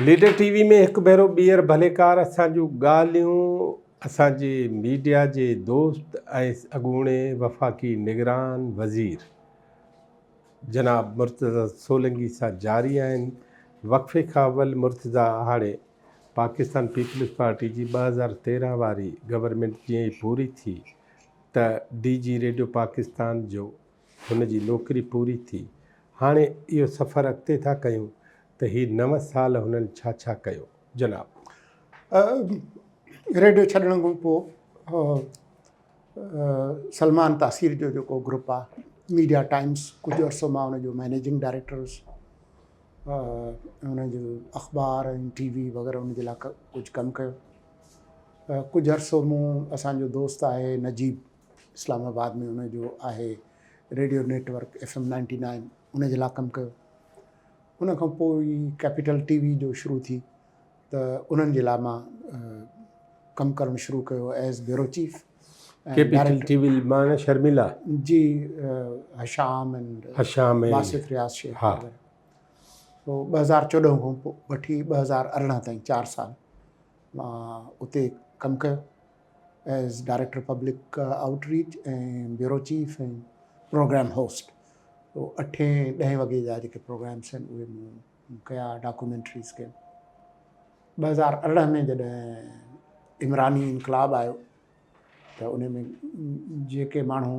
Leader ٽي V ۾ هڪ ڀيرو ٻيهر ڀليڪار اسان جون ڳالهيون اسان جي ميڊيا جي دوست ۽ اڳوڻي وفاقي نگران وزير جناب مرتضيٰ سولنگي سان جاري آهن وقفي کان اول مرتضيٰ هاڻي پاڪستان پيپلز پارٽي جي 2013 واري گورنمينٽ جيئن ئي پوري ٿي ته ڊي جي ريڊيو پاڪستان جو هن جي نوڪري پوري ٿي. هاڻي اهو سفر اڳتي ٿا ڪيون ته هي نو سال هنن ڇا ڇا ڪيو. جناب. ريڊيو ڇڏڻ کان پوء سلمان تاثير جو جيڪو گروپ آ ميڊيا ٽائمز ڪجهه عرصو مان ان جو مئنيجنگ ڊائريڪٽر هوس ان جو اخبار ۽ ٽي وي وغيره ان جي لاء ڪجهه ڪم ڪيو ڪجهه عرصو مون اسانجو دوست آهي نجيب اسلام آباد ۾ ان جو آهي radio network F M ninety nine ان جي لاء ڪم ڪيو ان کان پوء ئي ڪيپيٽل ٽي وي جو شروع ٿي ته انهن جي لاء مان ڪم ڪرڻ شروع ڪيو as bureau chief capital T V معنيٰ شرميلا جي هشام اينڊ هشام باسط رياض شيخ ها پوء 2014 کان پوء وٺي 2018 تائين چار سال مان اتي ڪم ڪيو as director public outreach ۽ bureau chief ۽ programme host تو اٺين ڏهين وڳي جا جيڪي پروگرامس آهن اهي مون ڪيا ڊاڪومينٽريز ڪيم 2018 ۾ جڏهن عمراني انقلاب آيو ته ان ۾ جيڪي ماڻهو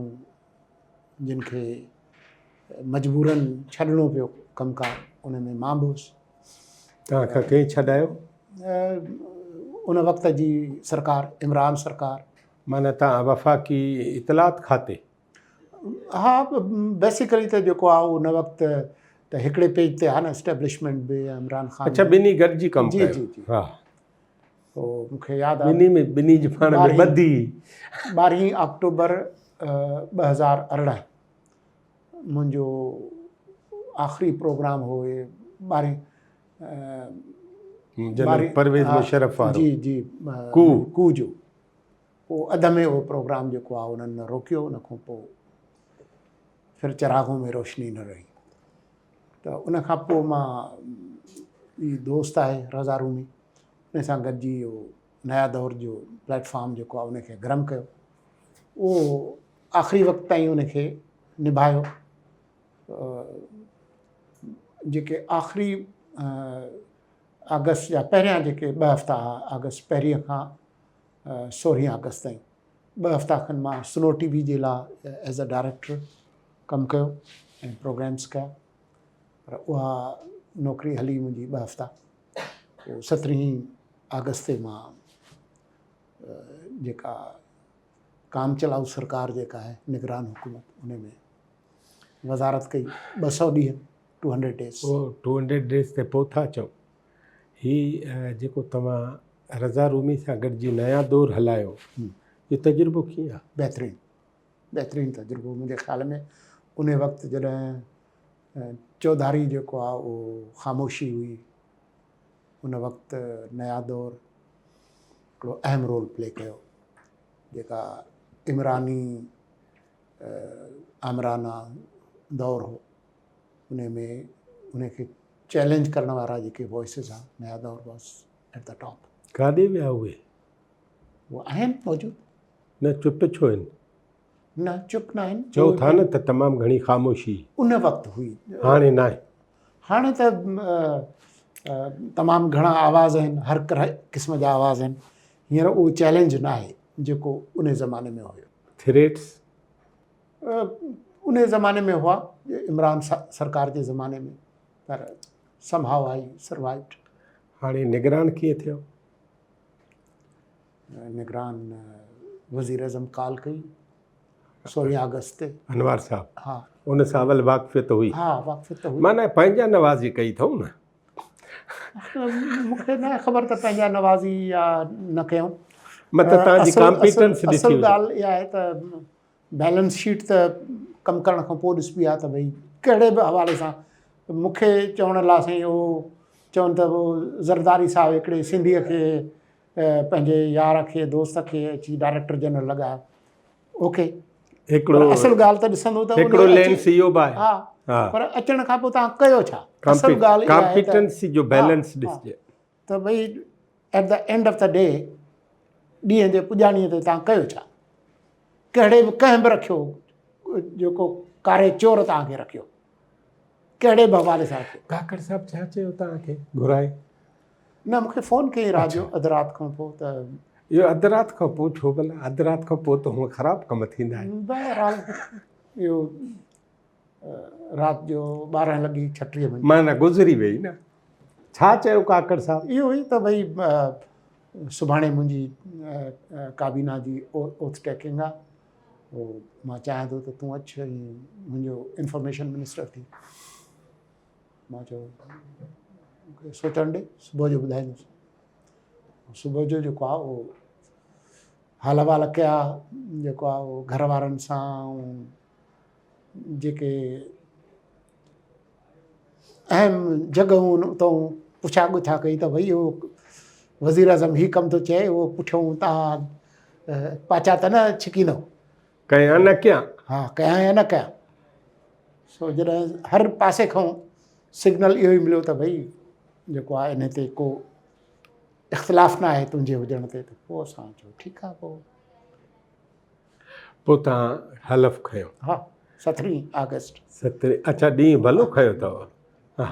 جن کي مجبورن ڇڏڻو پيو ڪم ڪار ان ۾ مان به هوس. توهان کان ڪنهن ڇڏايو؟ ان وقت جي سرڪار عمران سرڪار. معنيٰ توهان وفاقي اطلاعات کاتي؟ ها بيسيڪلي ته جيڪو آهي ان وقت ته هڪڙي پيج تي آهي نه اسٽيبلشمينٽ به عمران خان. اڇا ٻنهي گڏجي ڪم ڪيو. جي جي جي. ها. پوء مون کي ياد آهي. ٻنهي ۾ ٻنهي جي پاڻ ۾ ٻڌي. ٻارهين آڪٽوبر 2018 منهنجو آخري پروگرام هو ٻارهين جنرل پرويز مشرف وارو جي جي ڪو ڪو جو پوء اڌ ۾ اهو پروگرام جيڪو آهي انهن روڪيو ان کان پوء ڦر چراغون ۾ روشني نه رهي ته ان کان پوء مان هي دوست آهي رضا رومي ان سان گڏجي اهو نيا دور جو پليٽ فارم جيڪو آهي ان کي گرم ڪيو اهو آخري وقت تائين ان کي نڀايو جيڪي آخري آگسٽ جا پهريان جيڪي ٻه هفتا هئا آگسٽ پهرين کان سورهين آگسٽ تائين ٻه هفتا کن مان سنو ٽي وي جي لاء ايز اي ڊائريڪٽر ڪم ڪيو ۽ پروگرامس ڪيا پر اها نوڪري هلي منهنجي ٻه هفتا پوء سترهين آگسٽ تي مان جيڪا ڪام چلائو سرڪار جيڪا آهي نگران حڪومت ان ۾ وزارت ڪئي 200 ڏينهن 200 ڊيز. او 200 ڊيز تي پوء ٿا اچون. هي جيڪو توهان رضا رومي سان گڏجي نيا دور هلايو اهو تجربو ڪيئن آ؟ بهترين بهترين تجربو منهنجي خيال ۾ ان وقت جڏهن چوڌاري جيڪو آ اهو خاموشي هئي ان وقت نيا دور هڪڙو اهم رول پلي ڪيو جيڪا عمراني آمرانه دور هو ان ۾ ان کي چئلينج ڪرڻ وارا جيڪي وائسز ها نيا دور واز ايٽ the top. ڪاڏي ويا اهي؟ هو آهن موجود. نه چپ ڇو آهن؟ نه چپ نه آهن. چئو ٿا نه ته تمام گهڻي خاموشي. ان وقت هئي. هاڻي ناهي. هاڻي ته تمام گهڻا آواز آهن هر قسم جا آواز آهن هينئر اهو چئلينج ناهي جيڪو ان زماني ۾ هيو. ٿريٽس؟ ان زماني ۾ هئا عمران سرڪار جي زماني ۾ پر سم هائو آئي سروائيوڊ. هاڻي نگران ڪيئن ٿيو؟ نگران وزيراعظم ڪال ڪئي سورهين آگسٽ تي. انوار صاحب ها ان سان اول واقفيت هئي؟ ها واقفيت هئي. معنيٰ پنهنجا نوازي ڪئي اٿئون نه؟ مون کي ناهي خبر ته پنهنجا نوازي يا نه ڪيائون. مطلب توهان جي ڪامپيٽنس ڏٺي اصل ڳالهه اها آهي ته بيلنس شيٽ ته ڪم ڪرڻ کان پوء ڏسبي آهي ته ڀئي ڪهڙي به حوالي سان مون کي چوڻ لاء سائين اهو چون ته زرداري صاحب هڪڙي سنڌيء کي پنهنجي يار کي دوست کي اچي ڊائريڪٽر جنرل لڳايو اوڪي هڪڙو اصل ڳالهه ته ڏسندو ته هڪڙو لينس اهو به آهي ها پر اچڻ کان پوء توهان ڪيو ڇا اصل ڳالهه ڪامپيٽنسي جو بيلنس ڏسجي. ته ڀئي at the end of the day ڏينهن جي پڄاڻيء تي توهان ڪيو ڇا؟ ڪهڙي به ڪنهن به رکيو جيڪو ڪاري چور توهان کي رکيو ڪهڙي به حوالي سان رکيو. ڪاڪڙ صاحب ڇا چيو توهان کي گهرائي؟ نه مون کي فون ڪيائين رات جو اڌ رات کان پوء ته. اهو اڌ رات کان پوء ڇو ڀلا؟ اڌ رات کان پوء ته هونء خراب ڪم ٿيندا آهن. بهرحال اهو رات جو 12 لڳي 36 منٽ. معنيٰ گذري وئي نه. ڇا چيو ڪاڪڙ صاحب؟ اهو ئي ته ڀئي سڀاڻي منهنجي ڪابينا جي اوٿ ٽيڪنگ آ، مان چاهيان ٿو ته تون اچ ۽ منهنجو انفارميشن منسٽر ٿي. مان چيو مون کي سوچڻ ڏي، صبح جو ٻڌائيندس. صبح جو جيڪو آ اهو حال احوال ڪيا، جيڪو آ اهو گهر وارن سان جيڪي اهم جڳهون آهن اتان پڇا ڳڇا ڪئي ته ڀئي اهو وزير اعظم هي ڪم ٿو چئي اهو پٺيون تان پاچا ته نه ڇڪيندو. ڪيان نه ڪيان. ها ڪيان يا نه ڪيان. سو جڏهن هر پاسي کان سگنل اهو ئي مليو ته ڀئي جيڪو آهي ان تي ڪو اختلاف نه آهي تنهنجي هجڻ تي ته پوء اسان چيو ٺيڪ آهي پوء. پوء توهان حلف کنيو؟ ها سترهين آگسٽ. سترهين اڇا ڏينهن ڀلو کنيو اٿو. ها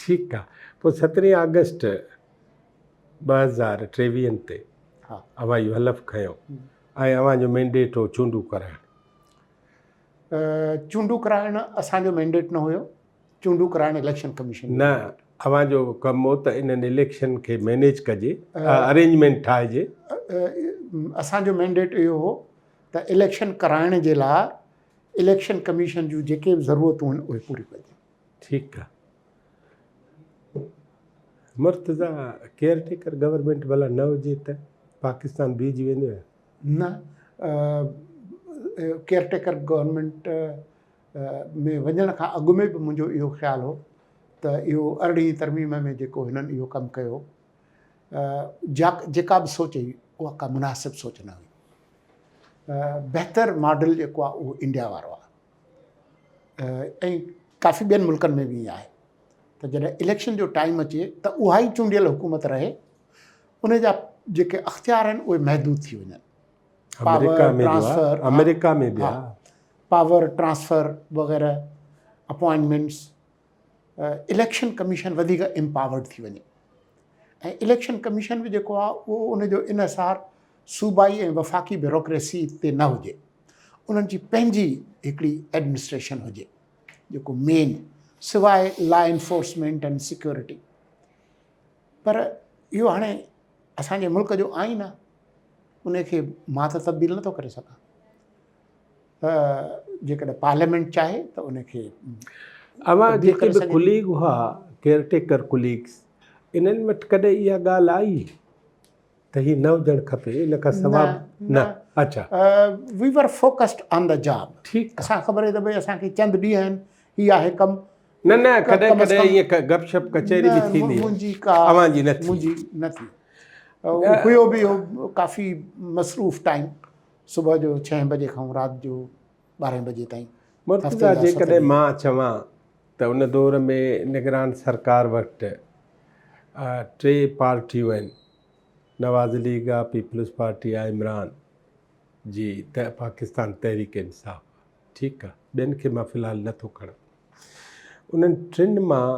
ٺيڪ آ پوء سترهين آگسٽ 2023 تي اوهان اهو حلف کنيو ۽ اوهان جو مينڊيٽ هو چونڊون ڪرائڻ. چونڊون ڪرائڻ اسان جو مينڊيٽ نه هيو، چونڊون ڪرائڻ اليڪشن ڪميشن جو نه اوهان جو ڪم هو ته انهن اليڪشن کي مينيج ڪجي، ارينجمينٽ ٺاهجي. اسان جو مينڊيٽ اهو هو ته اليڪشن ڪرائڻ جي لاء اليڪشن ڪميشن جون جيڪي به ضرورتون آهن اهي پوريون ڪجن. ٺيڪ آ مرتضيٰ، ڪيئر ٽيڪر گورنمينٽ ڀلا نه هجي ته پاڪستان بيهجي ويندو يا؟ نه، ڪيئر ٽيڪر گورنمينٽ ۾ وڃڻ کان اڳ ۾ به منهنجو اهو خيال هو ته اهو ارڙهين ترميم ۾ جيڪو هنن اهو ڪم ڪيو جا جيڪا به سوچ هئي اها ڪا مناسب سوچ نه هئي. بهتر ماڊل جيڪو آهي اهو انڊيا وارو آهي ۽ ڪافي ٻين ملڪن ۾ به ائين آهي ته جڏهن اليڪشن جو ٽائيم اچي ته اها ئي چونڊيل حڪومت رهي ان جا جيڪي اختيار آهن اهي محدود ٿي وڃن. آمريڪا ۾ به آهي آمريڪا ۾ به آهي. پاور ٽرانسفر وغيره اپوائنٽمينٽس اليڪشن ڪميشن وڌيڪ امپاورڊ ٿي وڃي ۽ اليڪشن ڪميشن به جيڪو آهي اهو ان جو انحصار صوبائي ۽ وفاقي بيوروڪريسي تي نه هجي انهن جي پنهنجي هڪڙي ايڊمنسٽريشن هجي جيڪو مين سواء لا انفورسمينٽ اينڊ سيڪيورٽي پر اهو هاڻي اسانجي ملڪ جو آئين آهي ان کي مان ته تبديل نٿو ڪري سگهان جيڪڏهن پارليامينٽ چاهي ته ان کي. اوهان جيڪي به ڪليگ هئا ڪيئر ٽيڪر ڪليگس انهن وٽ ڪڏهن اها ڳالهه آئي ته هي نه هجڻ کپي ان کان سوا نه اڇا. We were focused on the job. ٺيڪ آ. اسان کي خبر هئي ته ڀئي اسان کي چند ڏينهن آهن هي آهي ڪم. نه نه ڪڏهن ڪڏهن ائين گپ شپ ڪچهري به ٿيندي منهنجي ڪا اوهان جي نه ٿي. منهنجي نه ٿي. هيو به اهو ڪافي مصروف ٽائيم صبح جو ڇهين بجي کان رات جو ٻارهين بجي تائين. مرتضيٰ جيڪڏهن مان چوان ته ان دور ۾ نگران سرڪار وٽ ٽي پارٽيون آهن نواز ليگ آ، پيپلز پارٽي آ، عمران جي پاڪستان تحريڪ انصاف آ ٺيڪ آ ٻين کي مان في الحال نٿو کڻان انهن ٽن مان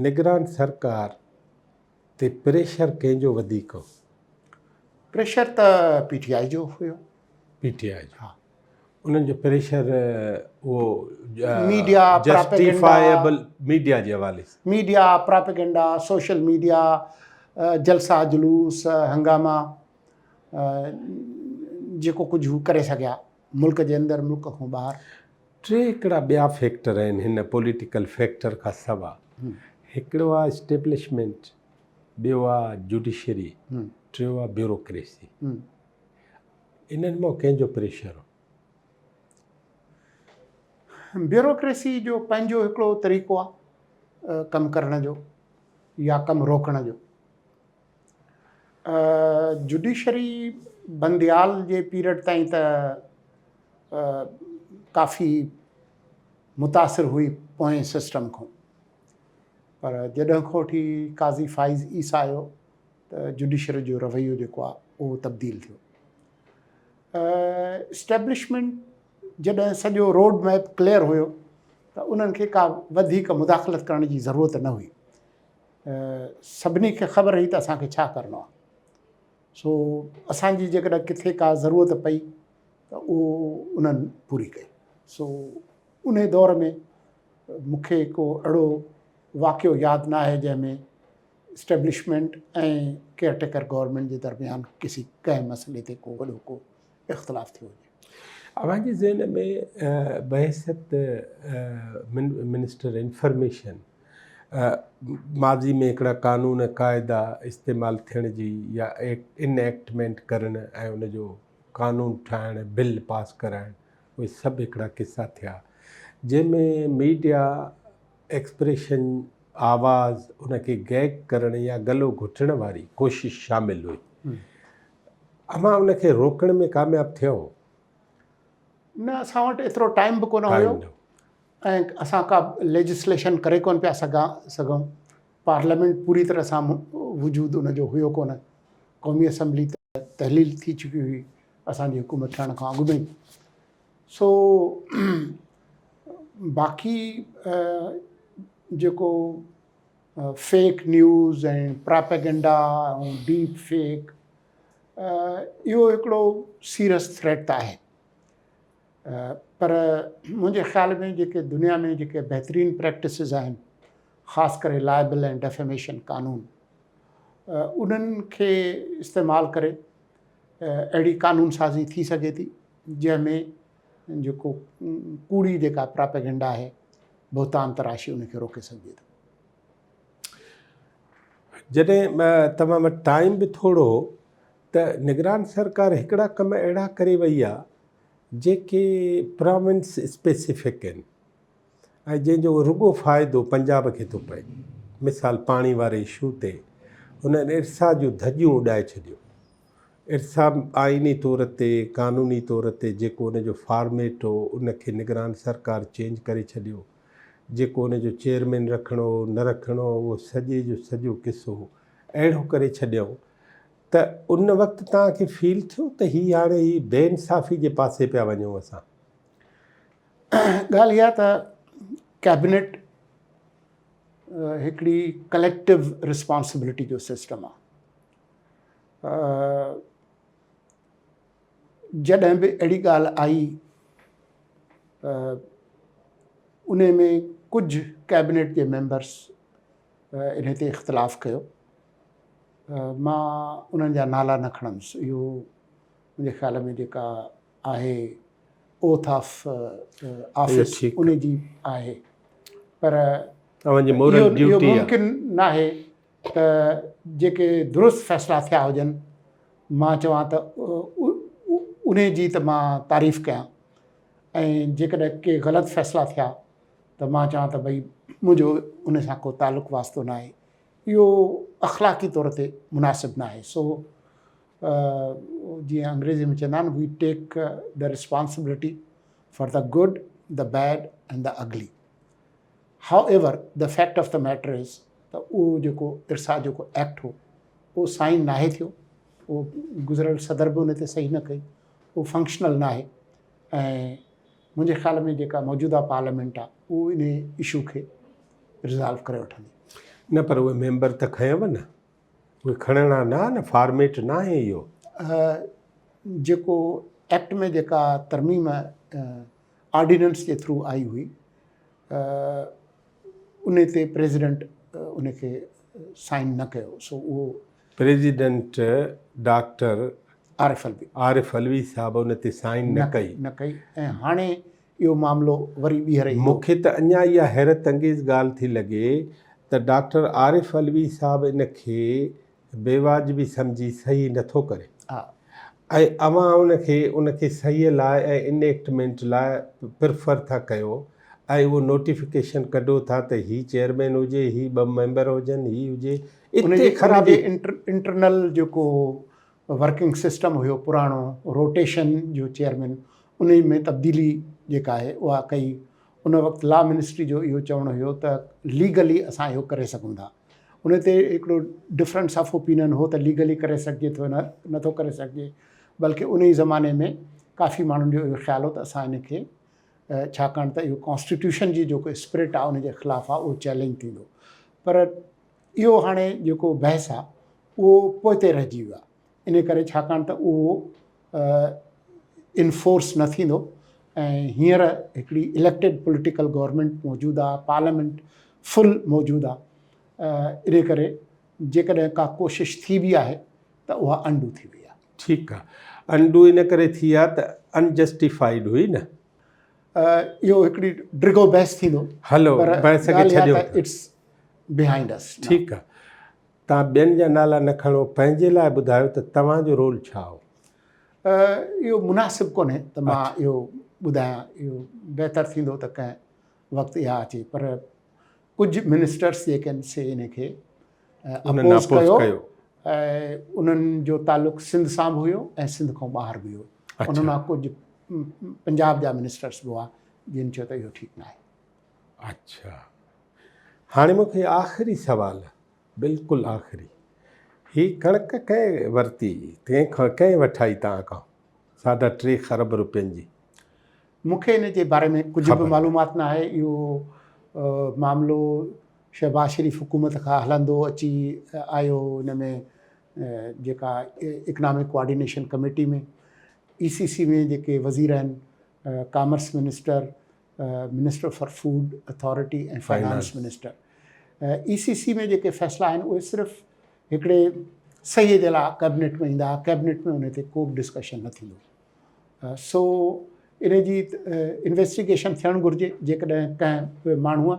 نگران سرڪار تي پريشر ڪنهن جو وڌيڪ هو؟ پريشر ته پي ٽي آء جو هيو. پي ٽي آء جو. ها. انهن جو پريشر اهو ميڊيا جسٽيفائيبل ميڊيا جي حوالي سان. ميڊيا پراپيگنڊا، سوشل ميڊيا، جلسا جلوس، هنگاما جيڪو ڪجهه هو ڪري سگهيا ملڪ جي اندر ملڪ کان ٻاهر. ٽي هڪڙا ٻيا فيڪٽر آهن هن پوليٽيڪل فيڪٽر کان سوا. هڪڙو آ اسٽيبلشمينٽ، ٻيو آ جوڊيشري، ٽيو آ بيوروڪريسي. انهن مان ڪنهن جو پريشر هو؟ بيوروڪريسي جو پنهنجو هڪڙو طريقو آ ڪم ڪرڻ جو يا ڪم روڪڻ جو. جوڊيشري بنديال جي پيريڊ تائين ته ڪافي متاثر هئي پوئين سسٽم کان. پر جڏهن کان وٺي قاضي فائز عيسيٰ آيو ته جڊيشري جو رويو جيڪو آهي اهو تبديل ٿيو. اسٽيبلشمينٽ جڏهن سڄو روڊ ميپ ڪليئر هيو ته انهن کي ڪا وڌيڪ مداخلت ڪرڻ جي ضرورت نه هئي. سڀني کي خبر هئي ته اسان کي ڇا ڪرڻو آهي. سو اسان جي جيڪڏهن ڪٿي ڪا ضرورت پئي ته اهو انهن پوري ڪئي. سو انهي دور ۾ مون کي ڪو اهڙو واقعو ياد نه آهي جنهن ۾ اسٽيبلشمينٽ ۽ ڪيئر ٽيڪر گورنمينٽ جي درميان ڪسي ڪنهن مسئلي تي ڪو وڏو ڪو اختلاف ٿيو هجي. اوهان جي ذهن ۾ بحيثيت منسٽر انفارميشن ماضي ۾ هڪڙا قانون قاعدا استعمال ٿيڻ جي يا ان ايڪٽمينٽ ڪرڻ ۽ ان جو قانون ٺاهڻ بل پاس ڪرائڻ اهي سڀ هڪڙا قصا ٿيا جنهن ۾ ميڊيا ايڪسپريشن آواز ان کي گيگ ڪرڻ يا گلو گهٽڻ واري ڪوشش شامل هئي. اوهان ان کي روڪڻ ۾ ڪامياب ٿيو؟ نه اسان وٽ ايترو ٽائيم به ڪونه هيو ۽ اسان ڪا ليجسليشن ڪري ڪونه پيا سگهون. پارليامينٽ پوري طرح سان وجود ان جو هيو ڪونه. قومي اسيمبلي ته تحليل ٿي چڪي هئي اسان جي حڪومت ٺهڻ کان اڳ ۾ ئي. سو باقي جيڪو fake news ۽ propaganda ۽ deep fake اهو هڪڙو سيريس ٿريٽ ته آهي پر منهنجي خيال ۾ جيڪي دنيا ۾ جيڪي بهترين پريڪٽسز آهن خاص ڪري لائبل ۽ ڊيفيميشن قانون انهن کي استعمال ڪري اهڙي قانون سازي ٿي سگهي ٿي جنهن ۾ جيڪو ڪوڙي جيڪا پراپيگنڊا آهي بهتان تراشي ان کي روڪي سگهجي ٿو. جڏهن توهان وٽ ٽائيم به ٿورو هو ته نگران سرڪار هڪڙا ڪم اهڙا ڪري وئي آ جيڪي پراونس اسپيسفڪ آهن ۽ جنهن جو رڳو فائدو پنجاب کي ٿو پئي. مثال پاڻي واري اشو تي هنن ارسا جون ڌڄيون اڏائي ڇڏيون. ارسا آئيني طور تي قانوني طور تي جيڪو ان جو فارميٽ هو ان کي نگران سرڪار چينج ڪري ڇڏيو. جيڪو ان جو چيئرمين رکڻو هو نه رکڻو هو اهو سڄي جو سڄو قصو اهڙو ڪري ڇڏيائون ته ان وقت توهان کي فيل ٿيو ته هي هاڻي هي بي انصافي جي پاسي پيا وڃون اسان. ڳالهه اها ته ڪيبنيٽ هڪڙي ڪليڪٽو رسپانسبلٽي جو سسٽم آهي. جڏهن به اهڙي ڳالهه آئي ان ۾ ڪجهه ڪيبنيٽ جي ميمبرس ان تي اختلاف ڪيو. مان انهن جا نالا نه کڻندس. اهو منهنجي خيال ۾ جيڪا آهي اوٿ آف آفيس ان جي آهي پر اهو ممڪن ناهي ته جيڪي درست فيصلا ٿيا هجن مان چوان ته انهي جي ته مان تعريف ڪيان ۽ جيڪڏهن ڪي غلط فيصلا ٿيا ته مان چوان ته ڀئي منهنجو ان سان ڪو تعلق واسطو ناهي اهو اخلاقي طور تي مناسب ناهي سو جيئن انگريزي ۾ چوندا آهن we take the responsibility for the good the bad and the ugly. However the fact of the matter is ته اهو جيڪو ارسا جيڪو ايڪٽ هو اهو سائن ناهي ٿيو اهو گذريل صدر به ان تي صحيح نه ڪئي اهو فنڪشنل ناهي ۽ منهنجي خيال ۾ جيڪا موجوده پارليامينٽ آهي اهو ان اشو کي ريزالو ڪري وٺندي. نه پر اهي ميمبر ته کنيو نه اهي کڻڻا نه آهن فارميٽ ناهي اهو. جيڪو ايڪٽ ۾ جيڪا ترميم آرڊيننس جي ٿرو آئي هئي ان تي پريزيڊنٽ ان کي سائن نه ڪيو سو اهو president doctor Arif Alvi Arif Alvi صاحب ان تي سائن نه ڪئي نه ڪئي ۽ هاڻي اهو معاملو وري ٻيهر ايندو. مون کي ته اڃا اها حيرت انگيز ڳالهه ٿي لڳي ته ڊاڪٽر عارف علوي صاحب ان کي بيواجبي سمجهي صحيح نه ٿو ڪري ۽ اوهان ان کي ان کي صحيح لاء ۽ انيڪٽمينٽ لاء پرفر ٿا ڪيو ۽ اهو نوٽيفڪيشن ڪڍو ٿا ته هي چيئرمين هجي هي ٻه ميمبر هجن هي هجي اتي خرابي انٽرنل جيڪو ورڪنگ سسٽم هيو پراڻو روٽيشن جو چيئرمين انهي ۾ تبديلي جيڪا آهي اها ڪئي ان وقت لا منسٽري جو اهو چوڻ هيو ته ليگلي اسان اهو ڪري سگهون ٿا. ان تي هڪڙو ڊفرنس آف اوپينين هو ته ليگلي ڪري سگهجي ٿو نه نٿو ڪري سگهجي بلڪه ان ئي زماني ۾ ڪافي ماڻهن جو اهو خيال هو ته اسان ان کي ڇاڪاڻ ته اهو ڪانسٽيٽيوشن جي جيڪو اسپرٽ آهي ان جي خلاف آهي اهو چئلينج ٿيندو پر اهو هاڻي جيڪو بحث آهي اهو پوئتي رهجي ويو آهي ان ڪري ڇاڪاڻ ته اهو انفورس نه ٿيندو ۽ هينئر هڪڙي اليڪٽيڊ پوليٽيڪل گورنمينٽ موجود آهي پارليامينٽ فل موجود آهي ان ڪري جيڪڏهن ڪا ڪوشش ٿي به آهي ته اها انڊو ٿي وئي آهي. ٺيڪ آهي انڊو ان ڪري ٿي آهي ته انجسٽيفائيڊ هئي نه. اهو هڪڙي ڊگهو بحث ٿيندو هلو پر بحث کي ڳالهه اها ڇڏيو ته it's behind اس ناء. ٺيڪ آهي توهان ٻين جا نالا نه کڻو پنهنجي لاء ٻڌايو ته توهان جو رول ڇا هو؟ اهو مناسب ڪونهي ته مان اهو ٻڌايان اهو بهتر ٿيندو ته ڪنهن وقت اها اچي پر ڪجهه منسٽرس جيڪي آهن سي ان کي اپوز ڪيو ۽ انهن جو تعلق سنڌ سان به هيو ۽ سنڌ کان ٻاهر به هيو انهن مان ڪجهه پنجاب جا منسٽرس به هئا جن چيو ته اهو ٺيڪ ناهي. اڇا هاڻي مون کي آخري سوال بلڪل آخري هي ڪڻڪ ڪنهن ورتي ڪنهن کان ڪنهن وٺائي توهان کان ساڍا ٽي خرب روپين جي. مون کي ان جي باري ۾ ڪجهه به معلومات نه آهي اهو معاملو شهباز شريف حڪومت کان هلندو اچي آيو ان ۾ جيڪا economic coordination committee ۾ E C C ۾ جيڪي وزير آهن commerce minister minister for food authority ۽ finance minister E C C ۾ جيڪي فيصلا آهن اهي صرف هڪڙي صحيح جي لاء ڪيبنيٽ ۾ ايندا ڪيبنيٽ ۾ ان تي ڪو به ڊسڪشن نه ٿيندو سو ان جي انويسٽيگيشن ٿيڻ گهرجي جيڪڏهن ڪنهن به ماڻهوء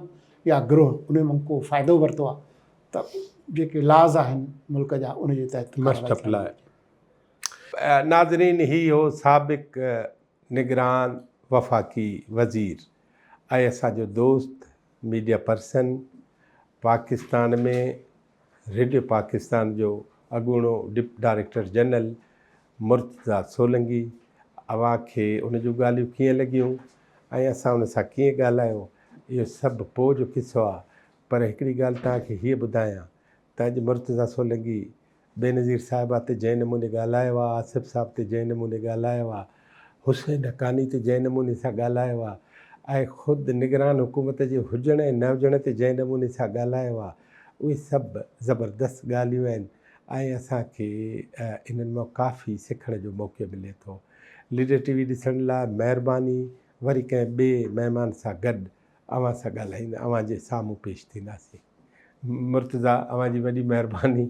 يا گروهه ان مان ڪو فائدو ورتو آهي ته جيڪي لاز آهن ملڪ جا ان جي تحت مسٽ اپلاء. ناظرين هي هو سابق نگران وفاقي وزير ۽ اسان جو دوست media person Pakistan ۾ radio Pakistan جو اڳوڻو ڊپ ڊائريڪٽر جنرل مرتضيٰ سولنگي اوهان کي ان جون ڳالهيون ڪيئن لڳيون ۽ اسان ان سان ڪيئن ڳالهايو اهو سڀ پوء جو قصو آ پر هڪڙي ڳالهه توهان کي هيء ٻڌايان ته اڄ مرتضيٰ سولنگي بينظير صاحبه تي جنهن نموني ڳالهايو آ، آصف صاحب تي جنهن نموني ڳالهايو آ، حسين حقاني تي جنهن نموني سان ڳالهايو آ ۽ خود نگران حڪومت جي هجڻ ۽ نه هجڻ تي جنهن نموني سان ڳالهايو آ، اهي سڀ زبردست ڳالهيون آهن ۽ اسان کي انهن مان ڪافي سکڻ جو موقعو ملي ٿو. ليڊر ٽي وي ڏسڻ لاء مهرباني وري ڪنهن ٻئي مهمان سان گڏ اوهان سان ڳالهائيندا اوهان جي سامهون پيش ٿينداسين. مرتضيٰ اوهان جي وڏي مهرباني.